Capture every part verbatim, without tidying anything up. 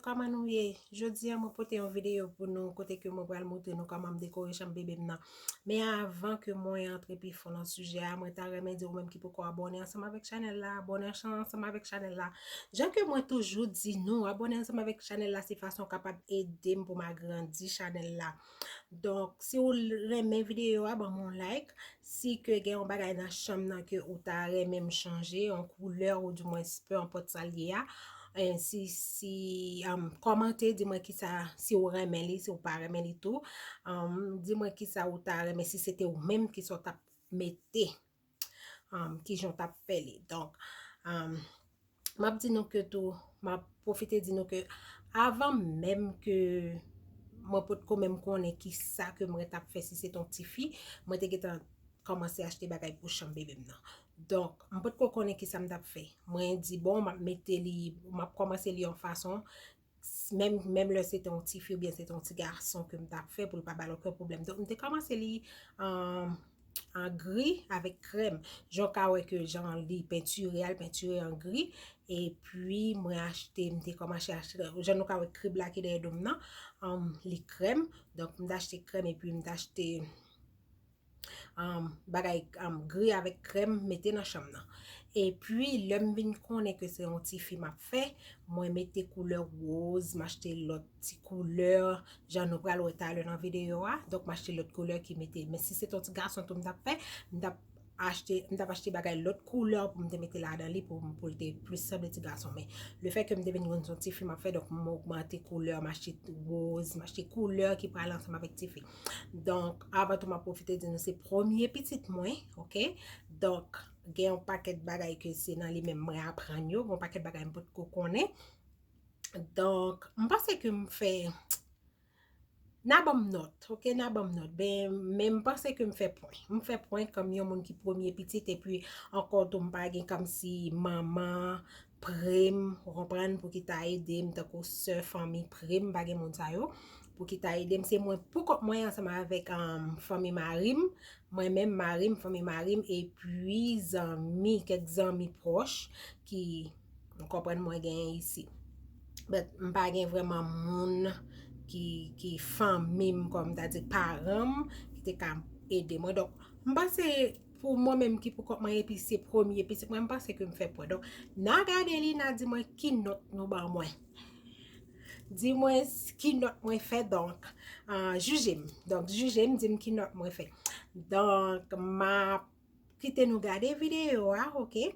Kòman nou ye? Jodi a mwen pote yon videyo pou nou kote ke mwen pral montre nou kòman m dekore chanm bebe m nan. Men avan ke mwen antre pi fon nan sijè a, mwen ta renmen di ou menm ki poko abòne ansanm avèk chanèl la, abòne ansanm avèk chanèl la. Jan ke mwen toujou di nou, abòne ansanm avèk chanèl la se fason w kapab ede m pou m agrandi chanèl la. Donk, si w renmen videyo a, ban m yon like. Si ke gen yon bagay nan chanm nan ke ou ta renmen m chanje, yon koulè ou dimwens, pe enpòt sa l ye a, e si, si, um, kòmante, di mwen kisa, si ou renmen li, si ou pa renmen li tou. Um, di mwen kisa ou ta renmen, si se te ou menm, kisa w t ap mete, um, kijan w t ap fè li. Donk, um, m ap di nou ke tou, m ap pwofite di nou ke avan menm ke mwen potko menm konnen kisa ke mwen t ap fè si se t yon tifi, mwen te gentan kòmanse achte bagay pou chanm bebe m nan. Donk, m potko konnen kisa m t ap fè. Mwen di, bon, m ap mete li, m ap kòmanse li yon fason, menm, menm lè se te yon tifi oubyen se te yon ti gason ke m t ap fè pou l pa ba l okenn pwoblèm. Donk, m te kòmanse li an, an gri avèk krèm. Jan w ka wè ke jan li pentire a, l pentire an gri. Epi, mwen achte, m te kòmanse achte, jan nou ka wè krib la ki dèyè do m nan, um, li krèm. Donk, m t achte krèm epi m t achte um, bagay, um, gri avèk krèm, mete nan chanm nan. Epi, lè m vin konnen ke se yon tifi m ap fè, mwen mete koulè woz, m achte lòt ti koulè, jan nou pral wè talè nan videyo a. Donk, m achte lòt koulè ki mete. Men si se t yon ti gason tou m t ap fè, m t ap achte, m t ap achte bagay lòt koulè pou m te mete ladan li pou, pou l te plis sanble ti gason. Men lefètke m te vin konn se yon tifi m ap fè, donk m ogmante koulè, m achte woz, m achte koulè ki pral ansanm avèk tifi. Donk, avan tou, m ap pwofite di nou se premye pitit mwen, oke? Donk, gen yon pakèt bagay ke se nan li menm mwen aprann yo, gen yon pakèt bagay m potko konnen. Donk, m panse ke m fè, n a ban m nòt, oke? N a ban m nòt. Ben, men m panse ke m fè pwen. M fè pwen kòm yon moun ki premye pitit, epi ankò tou m pa gen kòmsi manman, pre m, ou konprann, pou ki ta ede m, tankou sè, fanmi, pre m, m pa gen moun sa yo, pou ki ta ede m. Se mwen pou kont mwen ansanm avèk, um, fanmi mari m, mwen menm, mari m, fanmi mari m, epi zanmi, kèk zanmi pwòch ki, ou konprann, mwen genyen isi. But m pa gen vrèman moun ki, ki fanmi m, kòm ta di paran m, ki te ka ede mwen. Donk, m panse pou mwen menm ki pou kont mwen, epi se premye pitit mwen, m panse ke m fè pwen. Donk, n a gade li, n a di mwen ki nòt nou ban mwen. Di mwen s-, ki nòt mwen fè, donk, ah, jije m. Donk, jije m, di m ki nòt mwen fè. Donk, m ap kite nou gade videyo a, oke?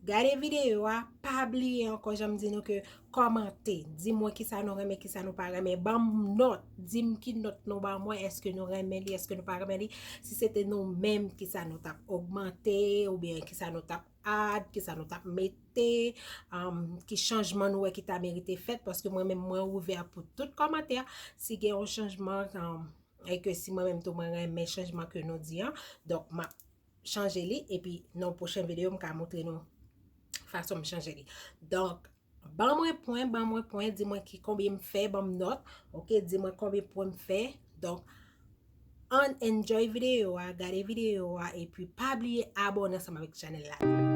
Gade videyo a, pa bliye ankò, jan m di nou ke kòmante, di mwen kisa nou renmen, kisa nou pa renmen, ban m nòt, di m ki nòt nou ban mwen, èske nou renmen li, èske nou pa renmen li, si se te nou menm, kisa nou t ap ogmante, oubyen kisa nou t ap add, kisa nou t ap mete, um, ki chanjman nou wè ki ta merite fèt, paske mwen menm mwen ouvè pou tout kòmantè, si gen yon chanjman, um, e ke si mwen menm tou mwen renmen chanjman ke nou di an, donk m ap chanje li, epi nan pwochen videyo m ka montre nou fason m chanje li. Donk, ban mwen pwen, ban mwen pwen, di mwen ki konbyen m fè, ban m nòt, oke, di mwen konbyen pwen m fè. Donk, ann enjoy videyo a, gade videyo a, epi pa bliye abòne ansanm avèk chanèl la.